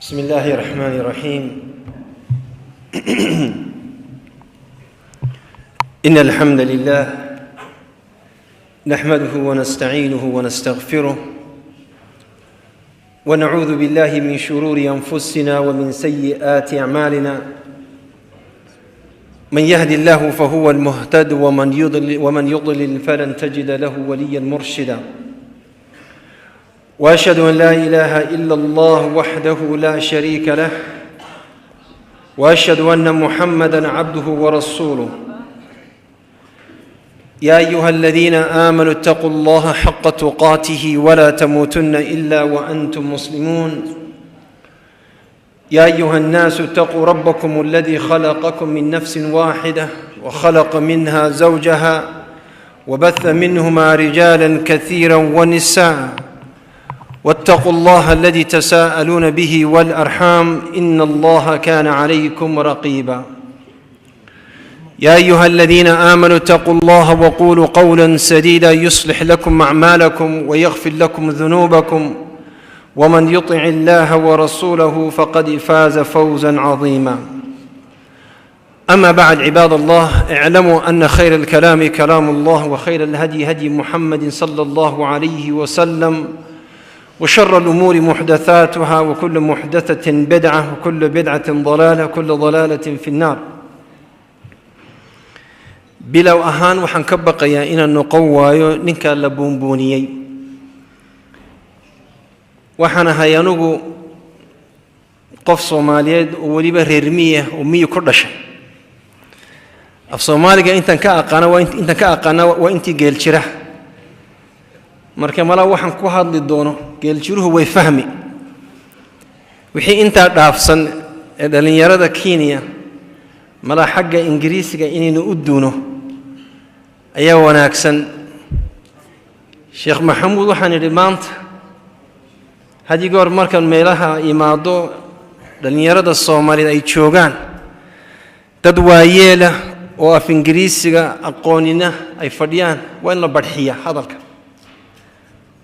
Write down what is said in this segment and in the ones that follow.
بسم الله الرحمن الرحيم. إن الحمد لله نحمده ونستعينه ونستغفره، ونعوذ بالله من شرور أنفسنا ومن سيئات أعمالنا. من يهد الله فهو المهتد، ومن يضلل فلن تجد له وليا مرشدا. واشهد ان لا اله الا الله وحده لا شريك له، واشهد ان محمدا عبده ورسوله. يا ايها الذين امنوا اتقوا الله حق تقاته ولا تموتن الا وانتم مسلمون. يا ايها الناس اتقوا ربكم الذي خلقكم من نفس واحده وخلق منها زوجها وبث منهما رجالا كثيرا ونساء، واتقوا الله الذي تساءلون به والارحام، ان الله كان عليكم رقيبا. يا ايها الذين امنوا اتقوا الله وقولوا قولا سديدا يصلح لكم اعمالكم ويغفر لكم ذنوبكم، ومن يطع الله ورسوله فقد فاز فوزا عظيما. اما بعد، عباد الله، اعلموا ان خير الكلام كلام الله، وخير الهدي هدي محمد صلى الله عليه وسلم، وشر الامور محدثاتها، وكل محدثه بدعه، وكل بدعه ضلاله، وكل ضلاله في النار. Bilow ahaan, waxaan ka baqayaa inaan noqon waayo ninkaa la buunbuuniyey. Waxaan ahay anugu qof Soomaaliyeed oo weliba reer miya oo miyi ku dhashay. Af Soomaaliga intaan ka aqaana waa intaan ka aqaana waa intii geeljira. Marka malaa waxaan ku hadli doono geeljiruhu way fahmi. Wixii intaa dhaafsan ee dhallinyarada Kenya, malaa xagga Ingiriisiga inaynu u duuno ayaa wanaagsan. Sheekh Maxamuud waxaan idhi maanta, had iyo goor markaan meelaha imaado dhallinyarada Soomaaliyeed ay joogaan, dad waayeela oo af Ingiriisiga aqoonina ay fadhiyaan, waa in la barxiya hadalka.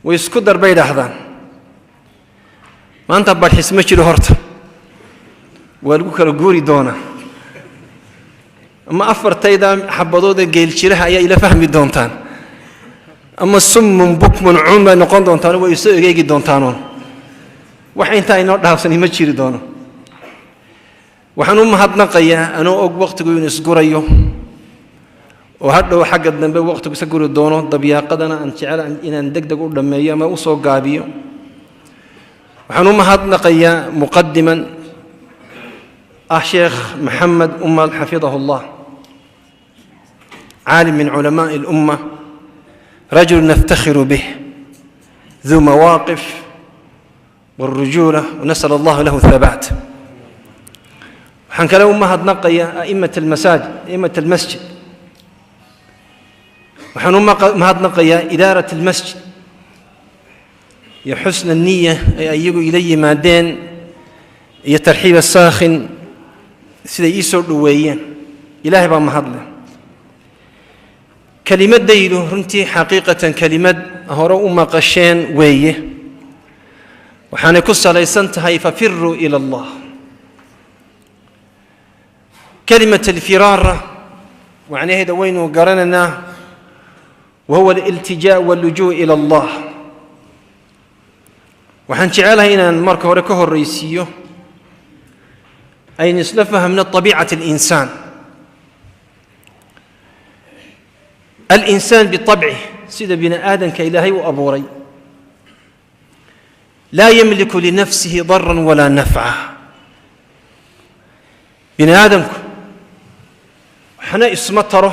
Way isku dar bay dhahdaan. Maanta barxis ma jiro horta, waa lagu kala guuri doonaa. Ama afartayda xabadood ee geeljiraha ayaa ila fahmi doontaan, ama صم بكم عمي bay noqon doontaan, way isoo egeegi doontaanoon. Wax intaa inoo dhaafsani ma jiri doono. Waxaan u mahadnaqayaa, anoo og waqtigu inuu isgurayo oo hadhow xagga dambe waqtigu isa guri doono, dabyaaqadana aan jecel inaan deg deg u dhammeeyo ama usoo gaabiyo. Waxaan u mahadnaqayaa muqadiman ah Sheekh Maxamed Umal xafidahu Allah، عالم من علماء الأمة، رجل نفتخر به، ذو مواقف والرجولة، ونسأل الله له الثبات. Waxaan kale u mahadnaqayaa أئمة المساجد، أئمة المسجد. Waxaan u mahadnaqayaa إدارة المسجد iyo حسن النية ay iyagu ila yimaadeen iyo ترحيب الساخن siday ii soo dhoweeyeen. Ilaahay baa mahadleh. Kelimadaydu runtii xaqiiqatan kelimad hore u maqasheen weeye. Waxaanay ku salaysan tahay ففروا إلى الله. كلمة الفرار macnaheeda waynu garanaynaa، وهو الالتجاء واللجوء إلى الله. Waxaan jecelahay inaan marka hore ka horraysiiyo aynu isla fahmno طبيعة الإنسان. الإنسان بطبعه، sida bini aadamka Ilaahay u abuuray، لا يملك لنفسه ضرا ولا نفعا. Bini aadamku waxna isma taro,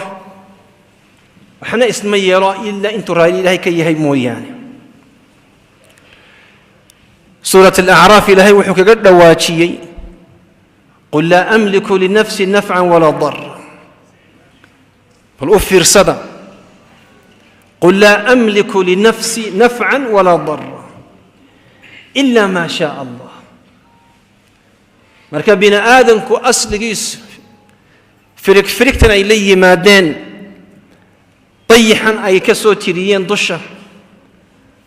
waxna isma yeelo, ilaa intuu raali Ilaahay ka yahay mooyaane. Suurat Alacraaf Ilaahay wuxuu kaga dhawaajiyey: قل لا أملك لنفسي نفعا ولا ضرا. Bal u fiirsada: قل لا أملك لنفسي نفعا ولا ضرا إلا ما شاء الله. Marka bini aadamku asligiisu firig firigtan ay la yimaadeen, dayixan ay ka soo tiriyeen dusha,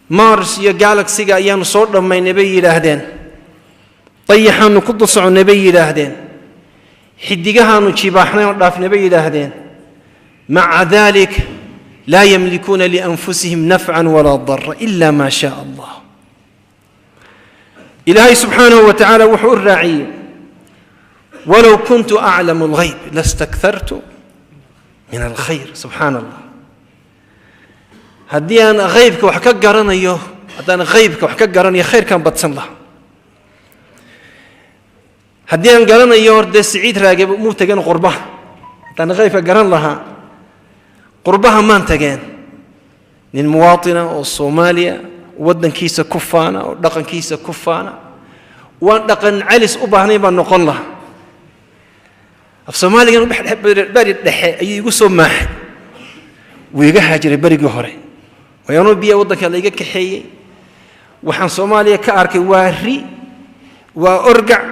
Mars iyo galaxyga ayaanu soo dhammaynay bay yidhaahdeen. Dayaxaanu ku dul soconnay, bay yidhaahdeen. Xidigahaanu jibaaxnay oo dhaafnay, bay yidhaahdeen. Maca dalik laa yamlikuuna lianfusihim nafcan walaa dara ila ma shaa Allah. Ilaahay subxaanahu wa tacaala wuxuu u raaciyey: walow kuntu aclamu alghayb lastakthartu min alkhayr. Subxaana Allah, haddii aan haybka wax ka garanayo, haddaan haybka wax ka garanayo, khayrkaan badsan laha. Haddii aan garanayo, hor dee Siciid Raage muu tageen qurbaha. Haddaan haybka garan lahaa, qurbaha maan tageen. Nin muwaatina oo Soomaaliya, waddankiisa ku faana oo dhaqankiisa ku faana, waan dhaqan celis u baahnayn baan noqon lahaa. Af Soomaaligan beri dhexe ayuu igu soo maaxay, wuu iga haajiray berigii hore. Wayaanuu biya waddanka la iga kaxeeyey. Waxaan Soomaaliya ka arkay waa ri, waa orgac,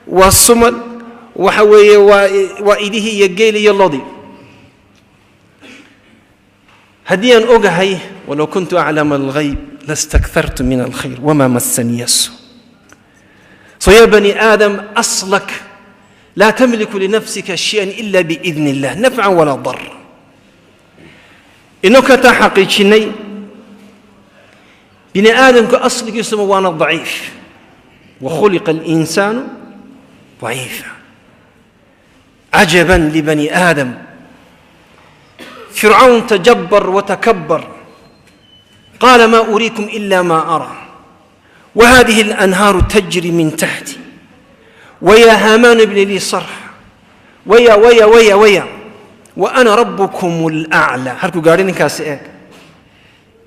waa sumal, waxa weeye waa idihii iyo geel iyo lodi. Haddii aan ogahay, walow kuntu aclama alghayb lastakthartu min alkhayr wama massaniya su. So ya bani aadam, aslak laa tamliku linafsika shayan ila biidni illah, nafcan walaa dar. Inoo taa xaqiijinay, bini aadamku asligiisuma waana daciif. Wakhuliqa alinsaanu daciifa. Cajaban libani aadam, fircawn tajabar watakabar, qaala ma uriikum ila ma araa wahadihi alanhaaru tajri min taxti, waya haamaanu ibni lii sarx, waya waya waya waya, wa ana rabbukum alaclaa. Halkuu gaadhay ninkaasi eeg.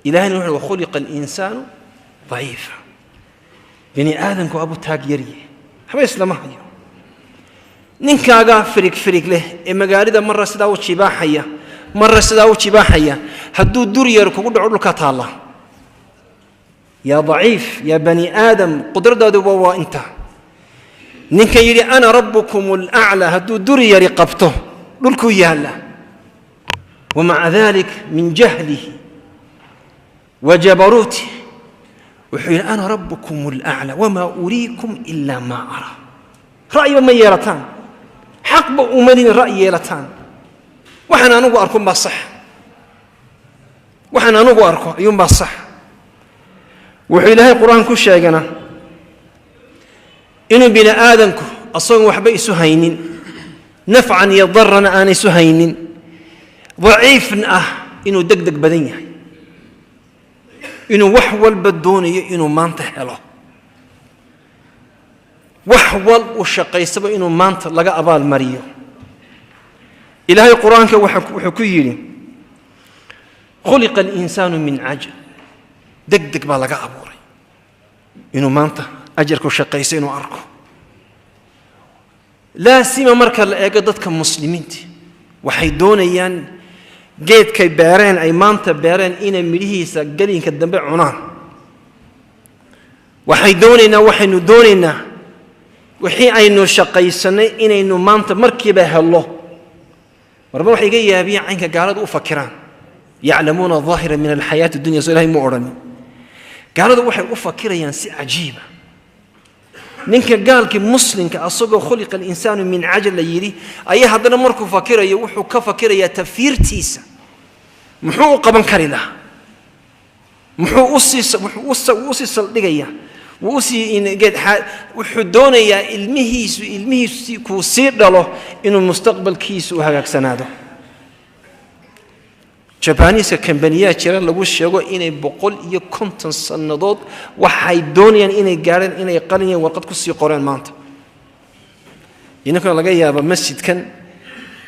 Ilahayna wuxu: wakhuliqa alinsaanu daciifa. Bini aadamku abu taag yarye, waxba islama hayo. Ninkaagaa firig firig leh ee magaalada marra sidaa u jibaaxaya, marra sidaa u jibaaxaya, hadduu dur yar kugu dhaco, dhulka taalla. Yaa daciif, yaa bani aadam, qudradaadu waa inta. Ninkan yidhi ana rabbukum alaclaa, hadduu duri yari qabto, dhulkuu yaalla. Wamaca dalik, min jahlihi wa jabaruutih, wuxuu yidhi: ana rabbukum alaclaa wamaa uriikum ila maa araa. Ra'yiba ma yeelataan, xaqba umadin ra'yi yeelataan. Waxaan anugu arkunbaa sax, waxaan anugu arko ayuunbaa sax. Wuxuu Ilaahay Qur-aan ku sheegana inuu bini aadamku asagoon waxba isu haynin, nafcan iyo darana aan isu haynin, daciifna ah, inuu deg deg badan yahay, inuu wax walba doonayo inuu maanta helo, wax wal uu shaqaysaba inuu maanta laga abaal mariyo. Ilaahay Qur-aanka wuxuu ku yidhi: khuliqa alinsaanu min cajal. Deg deg baa laga abuuray, inuu maanta ajarku shaqayso inuu arko. Laasima marka la eego dadka muslimiinta, waxay doonayaan geedkay beereen, ay maanta beereen, inay midhihiisa gelinka dambe cunaan. Waxay doonaynaa, waxaynu doonaynaa wixii aynu shaqaysanay inaynu maanta markiiba hello. Marba waxa iga yaabiya caynka gaaladu u fakiraan. Yaclamuuna daahira min alxayaati dunya, soo Ilahay mu odhanin? Gaaladu waxay u fakirayaan si cajiiba. Ninka gaalkii muslimka, asagoo khuliqa alinsaanu min cajal la yidhi, ayaa haddana markuu fakirayo, wuxuu ka fakirayaa tafiirtiisa, muxuu u qaban kari lahaa, muxuu usii wuxuu usii saldhigayaa, wuu usii geed. Wuxuu doonayaa ilmihiisu kuu sii dhalo inuu mustaqbalkiisu u hagaagsanaado. Jabaniiska kambaniyaa jira lagu sheego inay 150 sannadood waxay doonayaan inay gaadheen, inay qalin warqad kusii qoreen. Maanta idinkuna laga yaaba masjidkan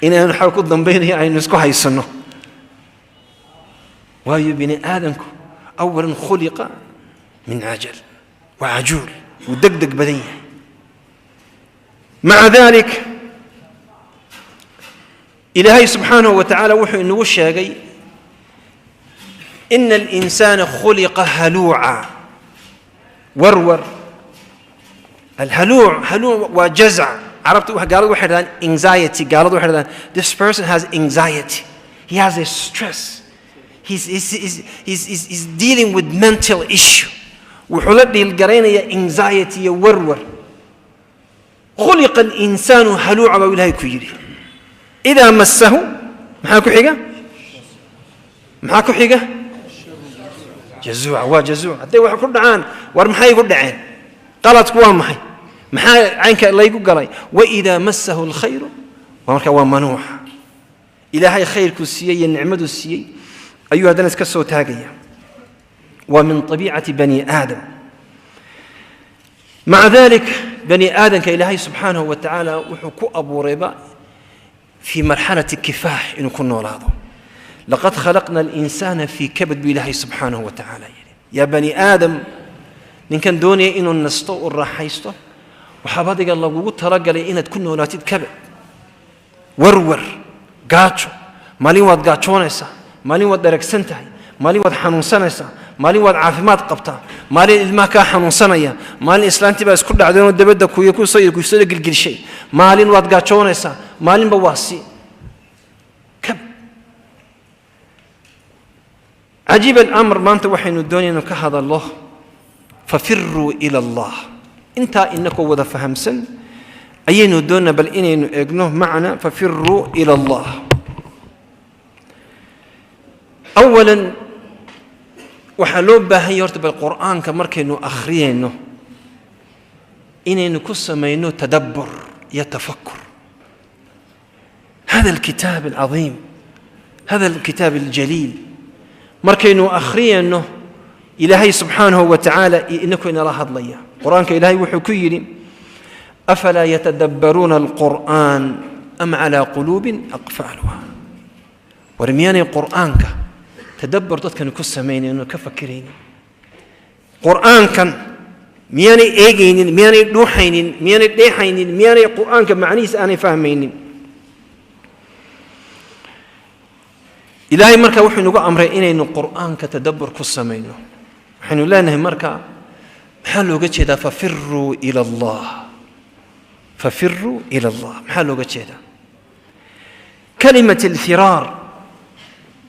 inaynu xal ku dambaynayo aynu isku haysanno. Waayo, bini aadamku awalan khuliqa min cajal, waa cajuul, wuu deg deg badan yahay. Maca dalik, Ilaahay subxaanahu wa tacaala wuxuu inagu sheegay: ina alinsaana khuliqa haluuca. Warwar, alhaluuc, haluuc waa jazac. Carabta, gaaladu waxay dhahdaan anxiety. Gaaladu waxay dhahdaan: this person has anxiety, he has a stress, he's dealing with mental issue. Wuxuu la dhiilgaraynayaa anxiety iyo warwar. Khuliqa alinsaanu haluuca baa Ilaahay ku yidhi. Idaa massahu, maxaa ku xiga? Maxaa ku xiga? Jazuuca. Waa jazuuc. Hadday wax ku dhacaan, war maxay igu dhaceen? Qaladku waa maxay? Maxaa caynka laygu galay? Waidaa massahu alkhayru, waa marka waa manuuxa. Ilaahay khayrkuu siiyey iyo nicmaduu siiyey ayuu haddana iska soo taagaya. Waa min abiicati bani aadam. Maca dalik, bani aadamka Ilaahay subxaanahu wa tacaala wuxuu ku abuurayba fii marxalati kifaax inuu ku noolaado. Laqad khalaqna alinsaana fii kabad buu Ilaahay subxaanahu wa tacaala yidhi. Yaa bani aadam, ninkan doonaya inuu nasto u raaxaysto, waxaaba adiga lagugu talagalay inaad ku noolaatid kabad, warwar, gaajo. Maalin waad gaajoonaysaa, maalin waad dheragsan tahay, maalin waad xanuunsanaysaa, maalin waad caafimaad qabtaa, maalin ilmaha kaa xanuunsanaya, maalin islaantii baa isku dhacdeenoo dabadda kuyo kusoo kusoo gilgilshay, maalin waad gaajoonaysaa, maalinba waa si kab. Cajiib alamr. Maanta waxaynu doonaynu ka hadallo fafiruu ila Allah. Intaa inakoo wada fahamsan ayaynu doonaa bal inaynu eegno macna fafiruu ila Allah. Awalan, waxaa loo baahan yahay horta bal Qur'aanka markaynu akhriyayno inaynu ku samayno tadabbur iyo tafakur. Hada alkitaab alcadiim, hada alkitaab aljaliil, markaynu akhriyayno, Ilaahay subxaanahu wa tacaala inaku inala hadlaya. Qur-aanka Ilaahay wuxuu ku yidhi: afalaa yatadabbaruuna alqur'aan am calaa quluubin aqfaaluha. War miyaanay qur'aanka tadabbur dadkani ku samaynayn oo ka fakiraynin? Qur'aankan miyaanay eegaynin? Miyaanay dhuuxaynin? Miyaanay dheexaynin? Miyaanay qur'aanka macnihiisa aanay fahmaynin? Ilaahay marka wuxuu inagu amray inaynu qur'aanka tadabbur ku samayno. Waxaynu leenahay marka, maxaa looga jeedaa fafiruu ila Allah? Fafiruu ila Allah, maxaa looga jeedaa? Kalimat alfiraar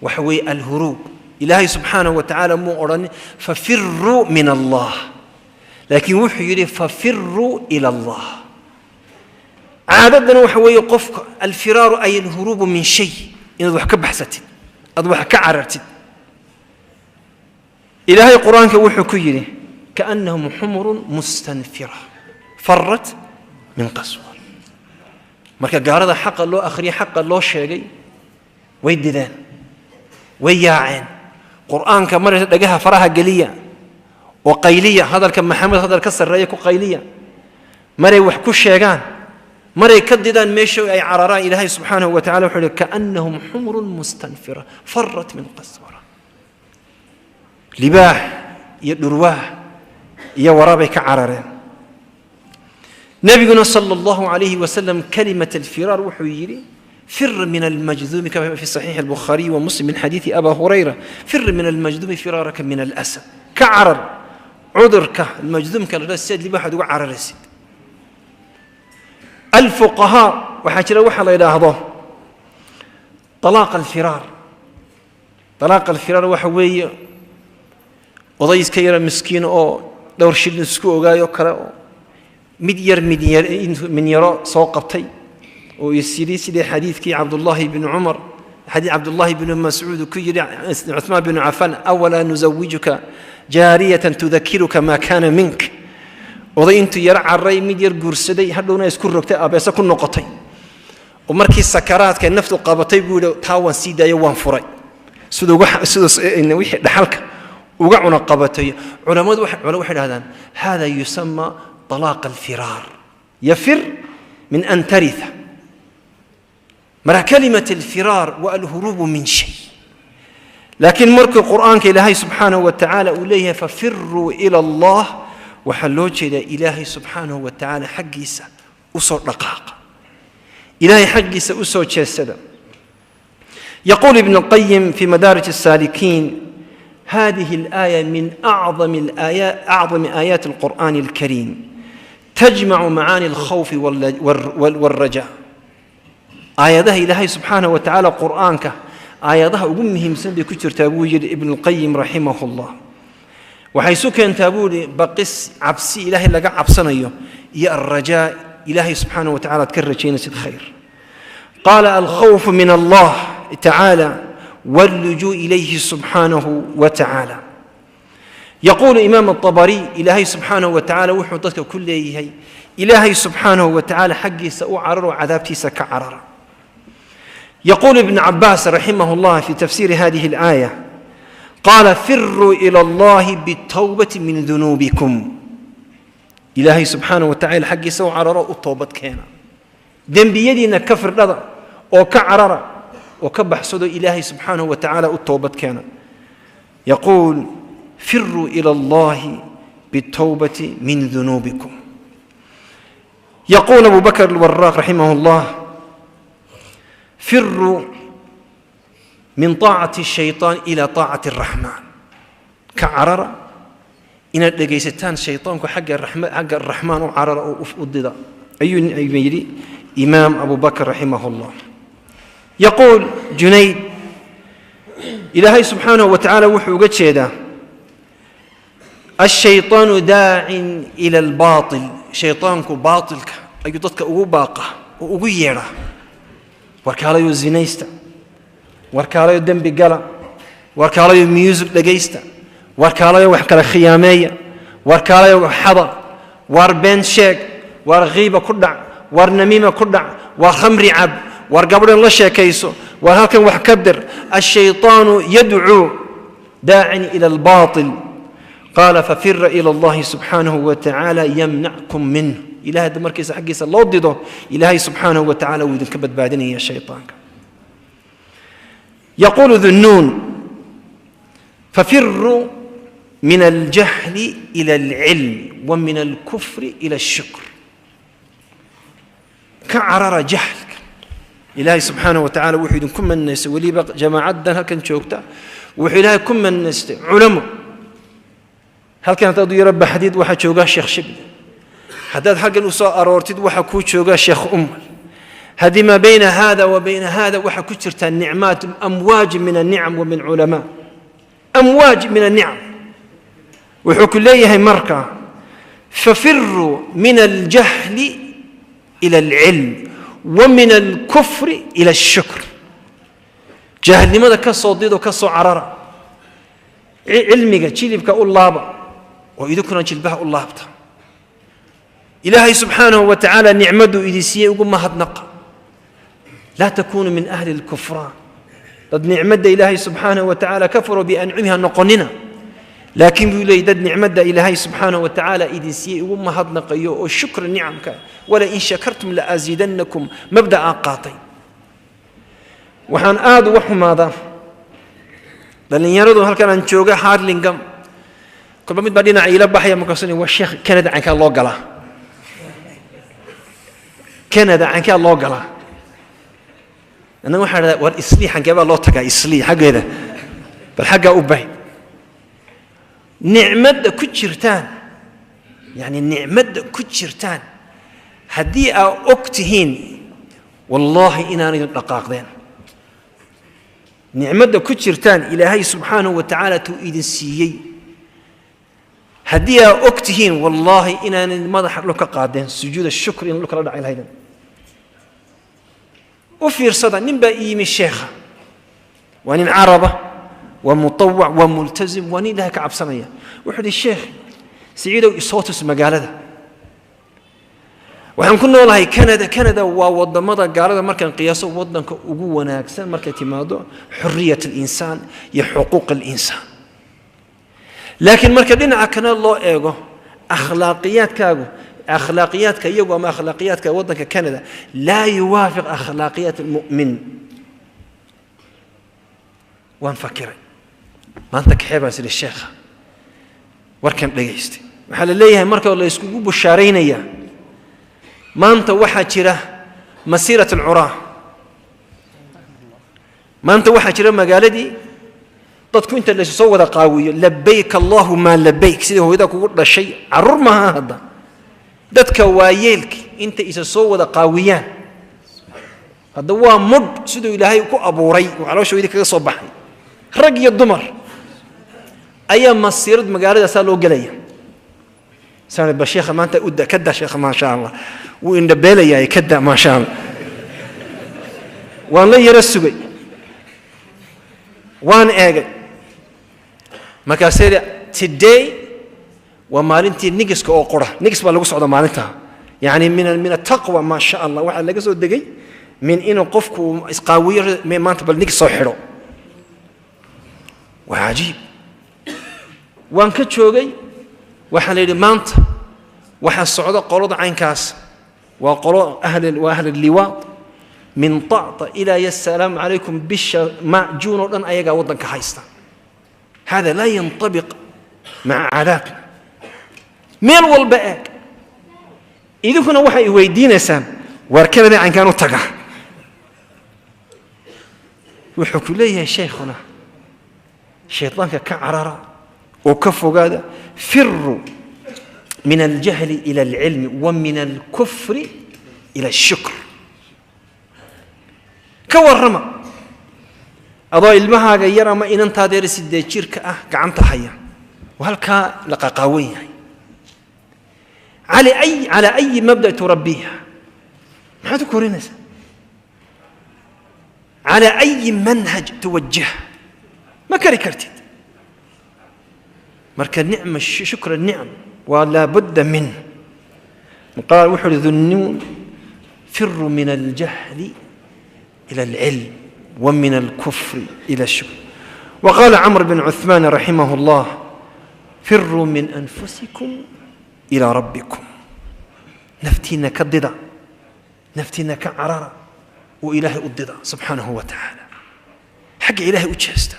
waxa weeye alhuruub. Ilaahay subxaanahu wa tacaala muu odhanin fafiruu min Allah, laakiin wuxuu yidhi fafiruu ila Allah. Caadaddana waxa weeye qofka alfiraaru ay alhuruubu min shay, inaad wax ka baxsatid, aad wax ka carartid. Ilaahay qur-aanka wuxuu ku yidhi: kaannahum xumurun mustanfira farat min qaswa. Marka gaalada xaqa loo akhriyay, xaqa loo sheegay, way dideen, way yaaceen. Qur'aanka maraysa dhagaha faraha geliya oo qayliya, hadalka Maxamed hadal ka sarreeya ku qayliya, maray wax ku sheegaan, maray ka didaan meesha ay cararaan, Ilaahay subxaanahu wa tacala wuxuu yidhi: kaannahum xumurun mustanfira farat min qaswara. Libaax iyo dhurwaah iyo waraabay ka carareen. Nebiguna sala allahu calayhi wasalam kalimat alfiraar wuxuu yidhi: fir min almajduumi, kama fi saxiixi albukhaariyi wa Muslim min xadiidi Aba Hurayra, fir min almajduumi firaaraka min alasad. Ka carar cudurka majduumka la dhaha sidaad libaaxaad uga cararaysid. Alfuqahaa waxaa jira waxa la yidhaahdo talaaq alfiraar. Talaaq alfiraar waxa weeye oday iska yara miskiin oo dhowr shilin isku ogaayo kale oo mid yar minyaro soo qabtay oo is yidhi, sidii xadiidkii Cabdullaahi bni Cumar, xadiid Cabdullaahi bni Mascuud ku yidhi Cuثmaan binu Cafaan: awalaa nuzawijuka jaariyatan tudakiruka maa kaana mink. Oday intuu yaro carray mid yar guursaday, hadhowna isku rogtay, abeese ku noqotay, oo markii sakaraadka naftu qabatay buu yidhi: taa waan sii daayo, waan furay, siduu wixii dhaxalka uga cunaqabatay. Culammadu waxay dhahdaan hada yusama طلاق الفرار، يفر من أن ترث. مرا كلمة الفرار والهروب من شيء، لكن مرك القرآن إلهي سبحانه وتعالى إليه ففروا إلى الله، وحلوج إلى إلهي سبحانه وتعالى حقيسة أسر رقاق، إلهي حقيسة أسر جسدا. يقول ابن القيم في مدارج السالكين: هذه الآية من أعظم الآيات، أعظم آيات القرآن الكريم، تجمع معاني الخوف والرجاء. aayadaha Ilaahay subxaanahu wa tacaala qur'aanka aayadaha ugu muhiimsan bay ku jirtaa, buu yidhi Ibnu Lqayim raximahullah. Waxay isu keentaa, buu yidhi, baqis, cabsi Ilaahay laga cabsanayo, iyo alrajaa, Ilaahay subxaanahu wa tacala aad ka rajaynaysid khayr. Qaala alkhawfu min Allah tacaala wallujuu ilayhi subxaanahu wa tacaala. Yaquulu Imaam Atabariy, Ilaahay subxaanahu wa tacaala wuxuu dadka ku leeyahay Ilaahay subxaanahu wa tacaala xaggiisa u cararo, cadaabtiisa ka carara. يقول ابن عباس رحمه الله في تفسير هذه الآية، قال: فروا إلى الله بالتوبة من ذنوبكم. Ilaahay subxaanahu wa tacala xaggiisa u cararo, u toobad keena, dembiyadiina ka firdhada oo ka carara oo ka baxsado, Ilaahay subxaanahu wa tacaala u toobad keena. يقول: فروا إلى الله بالتوبة من ذنوبكم. يقول أبو بكر الوراق رحمه الله: فروا من طاعة الشيطان إلى طاعة الرحمن. Ka carara inaad dhegaysataan shaytaanku, xagga Araxmaan u carara oo u dida, ayuu yidhi Imaam Abu Bakr raximah Allah. Yaquul Junayd, Ilaahay subxaanahu wa tacaala wuxuu uga jeedaa الشيطان داع إلى الباطل. Shaytaanku baatilka ayuu dadka ugu baaqa oo ugu yeedhaa: warkaalayo zinaysta, warkaalayo dembi gala, warkaalayo music dhegaysta, warkaalayo wax kala khiyaameeya, warkaalayo xada, waar been sheeg, waar khiiba ku dhac, waar namiima ku dhac, waar khamri cab, waar gabadhan la sheekayso, waar halkan wax ka dir. الشيطان يدعو داع إلى الباطل. قال: ففر إلى الله سبحانه وتعالى يمنعكم منه. Ilahay hadda markiisa xaggiisa loo dido, Ilaahay subxaanahu wa tacala wuu idinka badbaadinaya shaytaanka. يقول ذنون: ففروا من الجهل إلى العلم ومن الكفر إلى الشكر. Ka carara jahlka. Ilaahay subxaanahu wa tacala wuxuu idinku manaystay, weliba jamaacaddan halkan joogta wuxuu Ilaahay ku manaystay culamo. Halkan haddaad u yaro baxdid, waxaa joogaa Sheekh Shibli. Haddaad halkan u soo aroortid, waxaa kuu joogaa Sheekh Umal. Haddii maa bayna hada wa bayna hada waxaa ku jirtaa nicmaat, amwaaj min الnicam wa min culamaa, amwaaj min الnicam. Wuxuu ku leeyahay marka: ففروا من الجهل إلى العلم ومن الكفر إلى الشكر. Jaahilnimada ka soo dido, ka soo carara, cilmiga jilibka u laaba oo idinkuna jilbaha u laabta. Ilaahay subxaanahu wa tacaala nicmaduu idin siiyey ugu mahadnaqa. لا تكونوا من أهل الكفران. Dad nicmadda Ilaahay subxaanahu wa tacaala كفروا بأنعمه ha noqonina, laakiin buu leeyay dad nicmadda Ilaahay subxaanahu wa tacaala idin siiyey ugu mahadnaqayo oo shukri nicamka, ولئن شكرتم لأزيدنكم, mabda'aa qaatay. Waxaan aada uga xumaadaa dhallinyaradu halkan aan jooga Harlingam, kolba mid baa dhinaca iila baxaya, markaasuu: "Waa sheekh, Canada cankaa loo galaa? Canada cankaa loo galaa?" Annaga waxaan dhahdaa: "War Islii xankee baa loo tagaa? Islii xaggeeda bal xaggaa u bay." Nicmadda ku jirtaan, yacni nicmadda ku jirtaan haddii aa og tihiin, wallaahi inaanaydan dhaqaaqdeen. Nicmadda ku jirtaan, Ilaahay subxaanahu wa tacaala tuu idin siiyey, haddii aa og tihiin, wallaahi inaanay madaxa dhulka qaadeen, sujuuda shukri in dhulka la dhacay lahaydan. U fiirsada, nin baa ii yimi sheekha, waa nin Caraba, waa mutawac, waa multazim, waa nin Ilahay ka cabsanaya. Wuxuu uhi: "Sheekh Siciidow, isoo tus magaalada waxaan ku noolahay, Canada." Canada waa wadamada gaalada markaan qiyaaso wadanka ugu wanaagsan markay timaado حرية الإنسان iyo xuquuq الإنسان, laakiin marka dhinaca kale loo eego akhlaaqiyaadkaagu, akhlaaqiyaadka iyagu ama akhlaaqiyaadka waddanka Canada لا يوافق أخلاقيات المؤمن. Waan fakiray maanta, kaxee baan sidhi sheekha. Warkan dhegaystay, waxaa la leeyahay marka la iskugu bushaaraynayaa, maanta waxaa jira مسيرة العراة. Maanta waxaa jira magaaladii dadku inta laysu soo wada qaawiyo, لبيك اللهم لبيك, sidii hooyada kugu dhashay, carruur maaha hadda, dadka waayeelka inta isa soo wada qaawiyaan, hadda waa mudh siduu Ilaahay ku abuuray oo calooshoodii kaga soo baxay, rag iyo dumar ayaa masiirad magaaladaasaa loo gelaya. Saan ba sheekha maanta u da, ka da sheekha, maasha Allah, wuu indhabeelayaay, ka da, maasha Allah. Waan la yaro sugay, waan eegay. Markaasee today waa maalintii nigiska oo qura, nigis baa lagu socda maalintaa. Yani min ataqwa, maa sha Allah, waxaa laga soo degay min inuu qofku isqaawiyo, maanta bal nigis soo xidho. Waa cajiib. Waan ka joogay. Waxaa la yidhi maanta waxaa socda qolada caynkaas, waa qolo ahl, waa ahl liwaad min طacطa ilaa yasalaamu calaykum, bisha Juun oo dhan ayagaa waddanka haysta. Hada laa yanطabiq maca caadaatna. Meel walba eeg. Idinkuna waxay i weydiinaysaan, waar Kanada caynkaan u taga? Wuxuu ku leeyahay shaykhuna, shaydaanka ka carara oo ka fogaada. Firuu min aljahli ila alcilmi wa min alkufri ila alshukr. Ka warrama adoo ilmahaaga yar ama inantaadeer 8 jirka ah gacanta haya oo halkaa la qaqaawan yahay, على أي مبدأ تربيها؟ Maxaad u korinaysaa؟ على أي منهج توجهها؟ Ma kari kartid. Marka nicma, shukr الnicam waa laabudda min. Qaal wuxuu uhi Dhunnuun: firuu min aljahli إلى العلم ومن الكفر إلى الشكر. وقال عمرو بن عثمان رحمه الله: فروا من أنفسكم إلى ربكم. Naftiina ka dida, naftiina ka carara oo Ilaahay u dida subxaanahu wa tacaala, xagga Ilaahay u jeesta.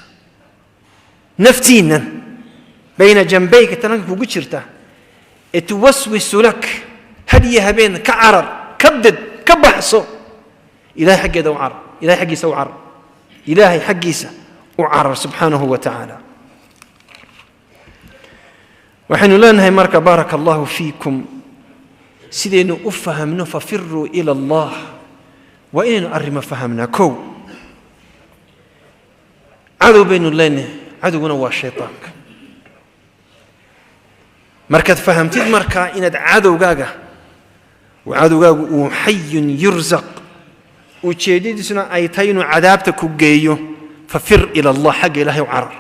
Naftiinnan bayna janbayka tananka kugu jirta ee tuwaswisu lak had iyo habeen, ka carar, ka did, ka baxso. Ilahay xaggeeda u carar, Ilahay xaggiisa u carar, Ilaahay xaggiisa u carar subxaanahu wa tacaala. Waxaynu leenahay marka, baaraka Allahu fiikum, sidaynu u fahamno fafiruu ila Allah, waa inaynu arrimo fahamnaa. Kow, cadow baynu leenahay, cadowguna waa shaytaanka. Markaad fahamtid markaa inaad cadowgaaga, cadowgaagu uu xayun yursaq, ujeeddadiisuna ay tahay inuu cadaabta ku geeyo, fafir ila Allah, xagga Ilahay u carar.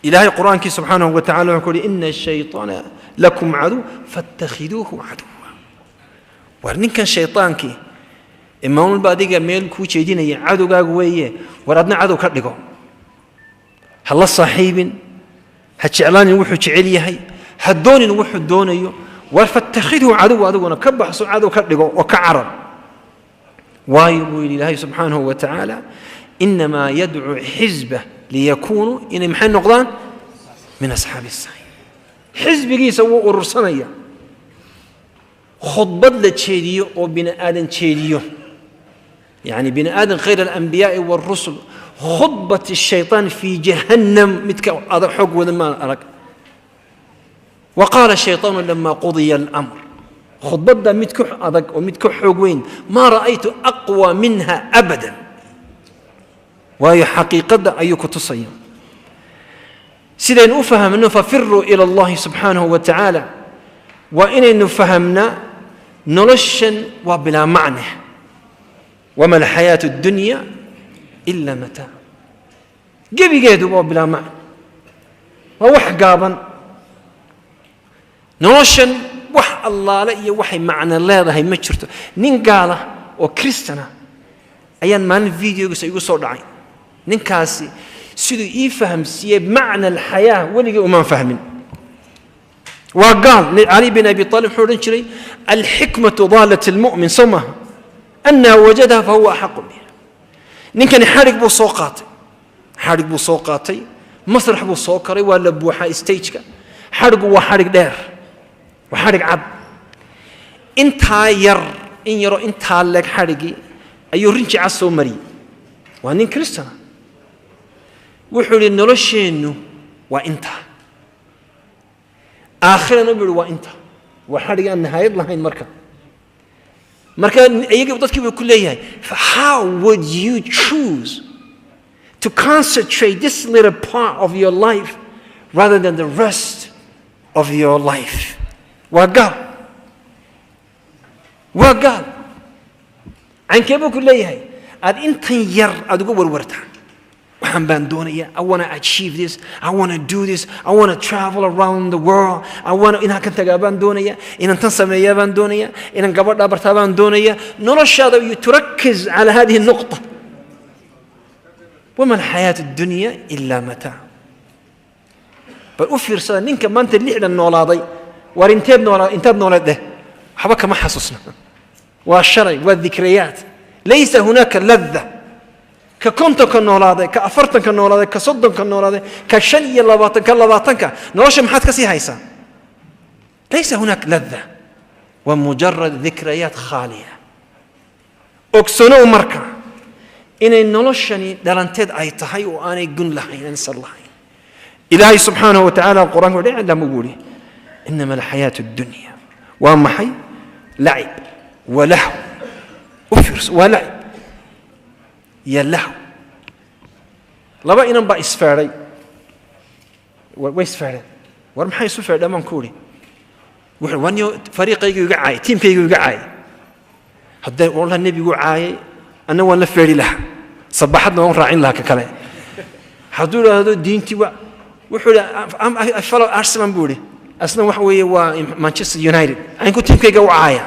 Ilahay Qur'aankii subxaanahu wa tacala wuxuu ku uhi: ina ashayطaana lakum caduw faاtakhiduuhu caduwa. War ninkan shayطaankii imaamulba adiga meel kuu jeedinaya cadowgaagu weeye, war adna cadow ka dhigo. Ha la saaxiibin, ha jeclaanin wuxuu jecel yahay, ha doonin wuxuu doonayo. War fattakhidhu caduwa, adiguna ka baxso, cadow ka dhigo oo ka carar. Waayo, buu yidhi Ilaahay subxaanahu wa tacaala: inamaa yadcuu xisbah liyakuunuu, inay maxay noqdaan? Min asxaabi الsaciir. Xisbigiisa wuu urursanaya. Khudbad la jeediyo oo bini aadan jeediyo, yani bini aadan khayr alambiyaai wاlrusul, khudbat الshayطaan fi jahannam midka adag xoog wadan maan arag. وqaala الshayطaanu lama qudiya اlأmr, khudbadda mid ka adag oo mid ka xoog weyn maa ra'aytu aqwى minha abada. Waayo, xaqiiqadda ayuu ku tusaya. Sidaynu u fahamno fafiruu ila Allahi subxaanahu wa tacaala, waa inaynu fahamnaa noloshan waa bilaa macne. Wama alxayaatu addunya ila mataac. Gebigeedu waa bilaa macne, waa wax gaaban. Noloshan wax allaale iyo waxay macno leedahay ma jirto. Nin gaala oo Kristana ayaan maalin videogiisa igu soo dhacay. Ninkaasi siduu ii fahamsiiyey macna alxayaa weligii umaan fahmin. Waa gaal. Cali bin Abi Aalib wuxuu odhan jiray: alxikmatu daalat almu'min, soo maaha? Anaa wajadaha fahuwa axaqu biha. Ninkani xadhig buu soo qaatay, xadhig buu soo qaatay, masrax buu soo koray, waa la buuxaa stageka. Xadhigu waa xadhig dheer, waa xadhig cad, intaa yar, in yaroo intaa leeg xadhigii ayuu rinji cad soo mariyey. Waa nin Kristana. Wuxuu yidhi: nolosheennu waa intaa, aakhirana, buu yihi, waa intaa. Waa xadhig aan nihaayad lahayn. Marka iyaga dadkii buu ku leeyahay: how would you choose to concentrate this little part of your life rather than the rest of your life? Waa gaal, waa gaal. Caynkee buu ku leeyahay aad intan yar aad uga warwartaa? Waxaan baan doonayaa, I wanna achieve this, I wanna do this, I wanna travel around the world, I wanna inaan kan tagaa baan doonaya, inaan tan sameeyaa baan doonaya, inaan gabadhaa bartaa baan doonaya. Noloshaada تركز على هذه النقطة. وما الحياة الدنيا إلا متاع. Bal u fiirsada ninka maanta 60 noolaaday. War inteed noolaa, inteed nooleed dheh, waxba kama xasuusna. Waa shalay, waa ذكريات، ليس هناك لذة. Ka 50-ka noolaaday, ka 40-ka noolaaday, ka 30-ka noolaaday, ka 25, ka 20-ka, nolosha maxaad ka sii haysaa? ليس هناك لذة، waa مجرد ذكريات خالية. Ogsanow marka inay noloshani dhalanteed ay tahay oo aanay gun lahayn, aansan lahayn. Ilaahay subxaanahu wa tacaala qur-aanka wuxuu iclamu buu ihi: إنما الحياة الدنيا waa maxay? لعب ولهو. U fiirso, waa lacib iyo lahw. Laba inan baa isfeedhay, way isfeedheen. War maxay isu feedheen baan ku idhi. Wuxuu waniyo fariiqaygu iga caayay, tiimkaygu iga caayay. Haddee wallah nebigu caayay, anna waan la feedhi lahaa, sabaxadna waan raacin lahaa. Ka kale hadduu idhaahdo diintii waa, wuxuu idhi, "I follow Arsenal," buu idhi, asna waxa weeye waa Manchester United. Caynku tiimkayga u caaya.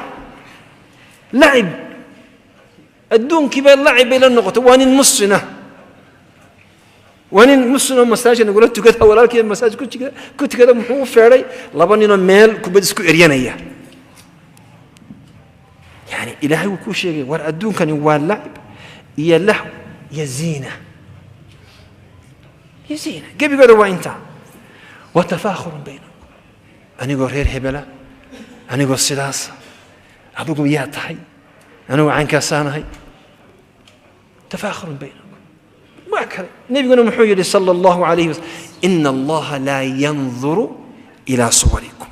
Lacib adduunkii baa lacib bay la noqotay. Waa nin muslina, waa nin muslim oo masaajid nagula tukada, walaalkii masaajid ku tukada. Muxuu u feedhay? Laba ninoo meel kubad isku eryanaya. Yani Ilaahay wuu kuu sheegay, war adduunkani waa lacib iyo lahw iyo ziina iyo ziina, gebigooda waa intaa. وتفاخر بينكم, anigoo reer hebela, anigoo sidaasa, adigu yaa tahay, anigu caynkaasaanahay. تفاخر بينكم waa kale. Nebiguna muxuu yidhi صلى الله عليه وسلم? إن الله لا ينظر إلى صوركم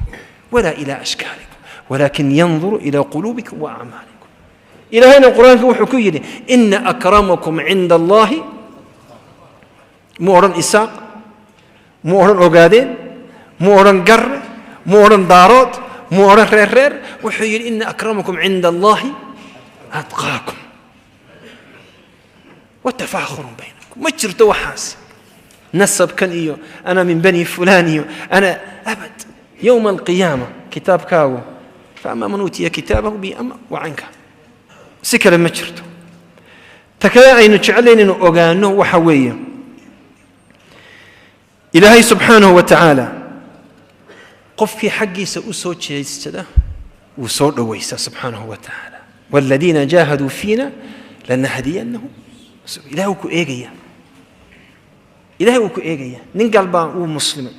ولا إلى أشكالكم ولكن ينظر إلى قلوبكم وأعمالكم. Ilaahayna qur-aanka wuxuu ku yidhi: إن أكرمكم عند الله. Mu odhan Isaaq, mu odhan Ogaadeen, mu odhan Garre, mu odhan Daarood, mu odhan reer reer. Wuxuu yidhi: إن أكرمكم عند الله أتقاكم. وتفاخر بينكم, ma jirto waxaas nasabkan iyo أنا من بني فلان iyo أنا أبد. يوم القيامة kitaabkaagu, فأما من أوتي كتابه بيمينه wacanka, si kale ma jirto. Ta kale aynu jeclayn inuu ogaano waxa weeye, Ilaahay subxaanahu wa tacaala qofkii xaggiisa u soo jeedsada wuu soo dhowaysaa subxaanahu wa tacaala. والذين جاهدوا فينا لنهدينهم. Ilahay wuu ku eegaya, Ilahay wuu ku eegaya. Nin gaal baa wuu muslimay.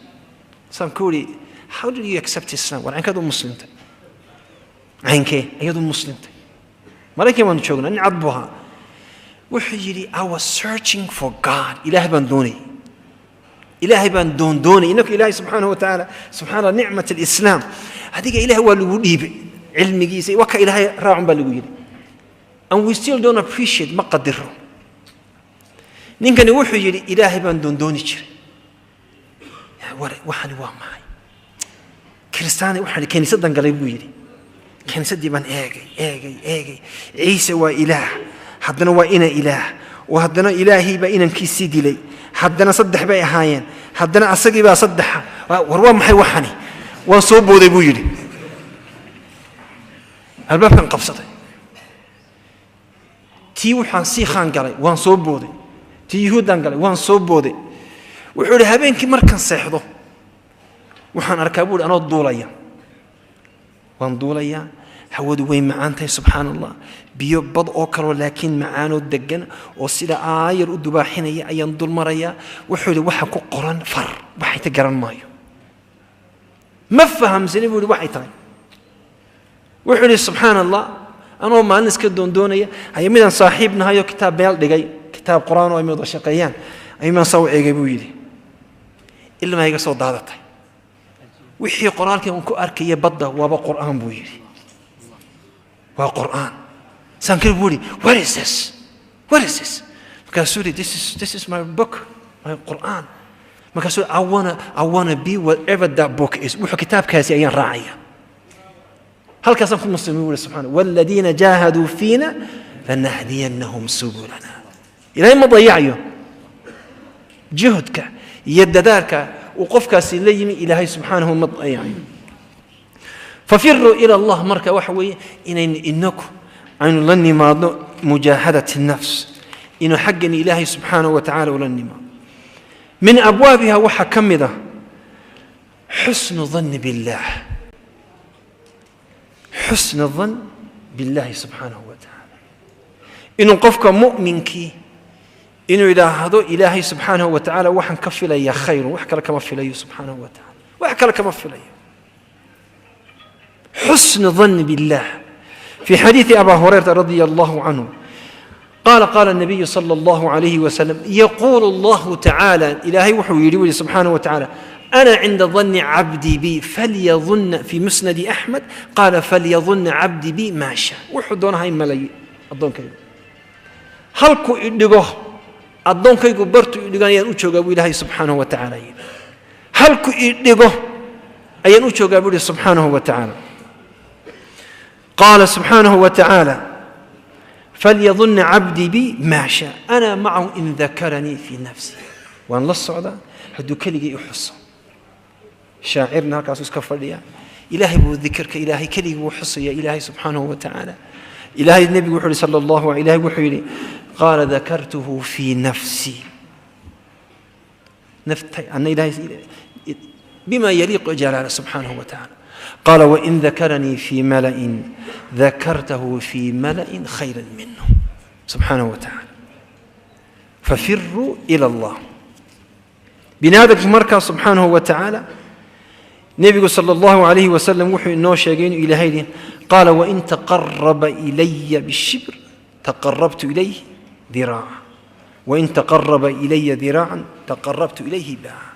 Saan ku idhi, "How did you accept Islam?" War caynkaad u muslimtay, caynkee ayaad u muslimtay? Maraykan baanu joognaa, nin cad buu ahaa. Wuxuu yidhi, "I was searching for God." Ilaah baan doonayay, Ilaahay baan doondoonay. Innaka Ilaahay subxaanahu wa tacaala, subxaana نعمة الإسلام, adiga Ilaah waa lagu dhiibay cilmigiisa, waa ka Ilaahay raacun baa lagu yidhi, and we still don't appreciate, ma qadiro. Ninkani wuxuu yidhi, "Ilaahay baan doondooni jiray. War waxani waa maxay?" Kiristaani waxaan kiniisaddan galay buu yidhi. Kiniisaddii baan eegay, eegay, eegay. Ciise waa Ilaah, haddana waa ina Ilaah, oo haddana Ilaahay baa inankiisii dilay, haddana saddex bay ahaayeen, haddana asagii baa saddexa. War waa maxay waxani? Waan soo booday buu yidhi, albaabkan qabsaday. Tii waxaan sii khaan galay, waan soo booday. Tii Yuhuuddaan galay, waan soo booday. Wuxuu idhi, habeenkii markaan seexdo waxaan arkaa buu ihi anoo duulaya. Waan duulayaa, hawadu way macaan tahay, subxaan Allah, biyo bad oo kaloo laakiin macaanoo degan oo sida aayar u dubaaxinaya ayaan dul marayaa. Wuxuu yidhi, waxa ku qoran far waxay ta garan maayo, ma fahamsani buu yidhi waxay tahay. Wuxuu yidhi, subxaan Allah, anoo maalin iska doondoonaya ayaa midaan saaxiib nahay oo kitaab meel dhigay, kitaab qur-aan oo ay wada shaqeeyaan ayuu saa u eegay buu yidhi. Ilmaa iga soo daadatay. Wixii qoraalkii aan ku arkaya badda waaba qur'aan buu yidhi, waa qur'aan. Saan kale buu yidhi, "What is this? What is this?" Markaasuu yidhi, This is my book, my Qur'an." Markaasuu yidhi, I wanna be whatever that book is." Wuxuu kitaabkaasi ayaan raacaya. Halkaasaan ku muslimay buuri subxana. Waaladiina jaahaduu fiina lanahdiyannahum subulana. Ilaahay ma dayacayo juhdka iyo dadaalka uu qofkaasi la yimi. Ilaahay subxaanahu ma dayacayo. Fafiruu ila Allah. Marka waxa weeye inaynu inaku aynu la nimaadno mujaahadat nafs, inuu xaggan Ilaahay subxaanahu wa tacaala ula nimaado. Min abwaabiha waxaa ka mid ah xusnu danni billaah, xusnu dan billahi subxaanahu wa tacaala, inuu qofka mu'minkii inuu yidhaahdo: Ilaahay subxaanahu wa tacaala waxaan ka filayaa khayrun, wax kale kama filayo subxaanahu wa tacaala, wax kale kama filayo. Xusnu danni billah. في حديث أبا هريرة رضي الله عنه قال: قال النبي صلى الله عليه وسلم: يقول الله تعالى، إلهي وحو يريد سبحانه وتعالى: أنا عند ظن عبدي بي فليظن. في مسند أحمد قال: فليظن عبدي بي ما شاء. Wuxuu doona ha malay addoonkaygu, halkuu idhigo addoonkaygu, bartu idhigo ayaan u joogaa buu Ilaahay subxaanahu wa tacaala yidhi. Halku idhigo ayaan u joogaa buu yihi subxaanahu wa tacaala. قال سبحانه وتعالى: فليظن عبدي بي ما شاء، أنا معه إن ذكرني في نفسي. Waan la socdaa hadduu keligii i xuso. Shaacirna halkaasuu iska fadhiya, Ilaahay buu dikirka, Ilaahay keligii buu xusaya, Ilaahay subxaanahu wa tacaala. Ilaahay, nebigu wuxuu yihi sala Allahu, Ilahay wuxuu yidhi: قال ذكرته في نفسي، naftay anna Ilahay بما يليق جلاله سبحانه وتعالى. قال: وإن ذكرني في ملأ ذكرته في ملأ خيرا منه سبحانه وتعالى. ففروا إلى الله. Bini aadamku markaa subxaanahu wa tacaala, nebigu sala Allahu calayhi wasalam wuxuu inoo sheegay inuu Ilaahay yidhi: قال: وإن تقرب إلي بشبر تقربت إليه ذراعا، وإن تقرب إلي ذراعا تقربت إليه باعا.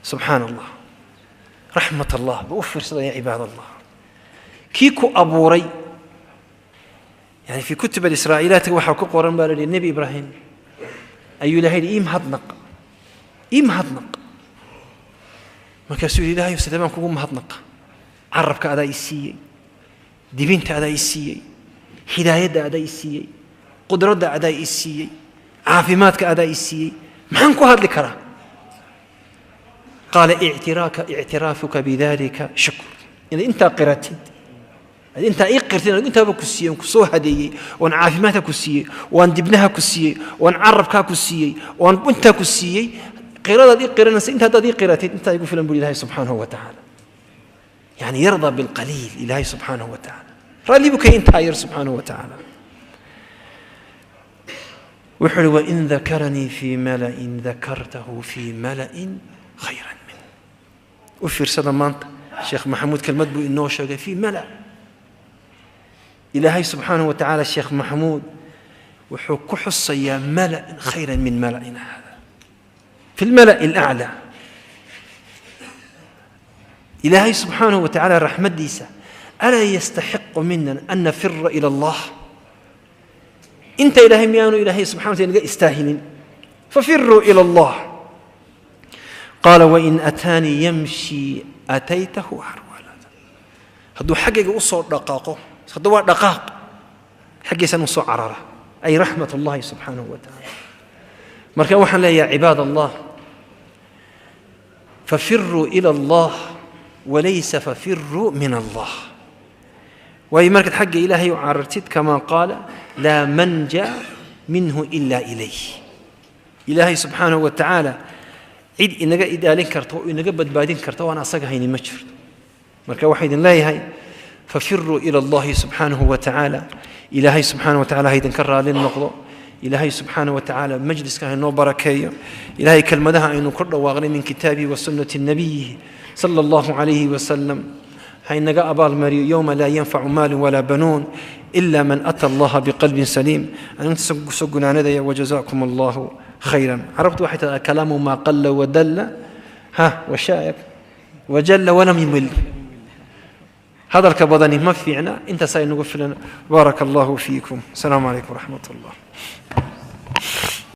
سبحaan Allah, raxmat Allah ba u fiirsada ya cibaad Allah, kii ku abuuray. Yani في kutub alisraa'iilaatka waxaa ku qoran baa la yihi, Nebi Ibraahim ayuu Ilahay yidhi: Ii mahadnaq, ii mahadnaq. Markaasuu yidhi: Ilahay, sidee baan kugu mahadnaqa? Carabka adaa i siiyey, dibinta adaa i siiyey, hidaayadda adaa i siiyey, qudradda adaa i siiyey, caafimaadka adaa i siiyey, maxaan ku hadli karaa? قال: اعترافك بذلك شكر. Inaad intaa qiratid, ad intaa ii qirtid, anigu intaaba ku siiyey, oon ku soo hadeeyey, oon caafimaadka ku siiyey, oon dibnaha ku siiyey, oon carabkaa ku siiyey, oon intaa ku siiyey, qiradaad ii qiranaysa inta haddaad ii qiratid, intaa igu filan buri Ilahay subxaanahu wa tacaala. Yani يرضى بالقليل. Ilahay subxaanahu wa tacaala raalli buu kay intaa yar subxaanahu wa tacaala. Wuxuu uhi: وإن ذكرني في ملأ ذكرته في ملأ خيرا منه. U fiirsada, maanta Sheekh Maxamuud kelmad buu inoo sheegay في ملأ. Ilaahay subxaanahu wa tacaala Sheekh Maxamuud wuxuu ku xusayaa ملأ خيرا من ملئنا هذا، في الملأ الأعلى. Ilaahay subxaanahu wa tacaala raxmaddiisa. ألا يستحق منا أن نفر إلى الله? Inta Ilaahay miyaanu Ilaahay subxana wa taala naga istaahilin? ففروا إلى الله. قال: وإن أتاني يمشي أتيته هرولة. Hadduu xaggayga u soo dhaqaaqo, hadda waa dhaqaaq, xaggiisaan u soo carara, ay raxmat Allahi subxaanahu wa tacaala. Marka waxaan leeyahay, cibaad Allah, ففروا إلى الله وليس ففروا من الله. Waayo, markaad xagga Ilaahay u carartid, كما قال: لا منجا منه إلا إليه. Ilaahay subxaanahu wa tacaala cid inaga ilaalin karta oo inaga badbaadin karta oo aan asaga haynin ma jirto. Marka waxaa idin leeyahay: ففروا إلى الله subxaanahu wa tacaala. Ilaahay subxaanahu wa tacala ha idinka raali noqdo. Ilaahay subxaanahu wa tacaala majliska ha inoo barakeeyo. Ilaahay kelmadaha aynu ku dhawaaqnay من كتابه وسنة نبيه صلى الله عليه وسلم ha inaga abaalmariyo. يوم لا ينفع مال ولا بنون إلا من أتى الله بقلب سليم. Aan intaas kusoo gunaanadaya. وجزاكم الله خيرا. Carabtu waxay tahay: الكلام ما قل ودل ha washaayab وجل ولم يمل. Hadalka badani ma fiicna, intaasaa inagu filan. بارك الله فيكم. السلام عليكم ورحمة الله.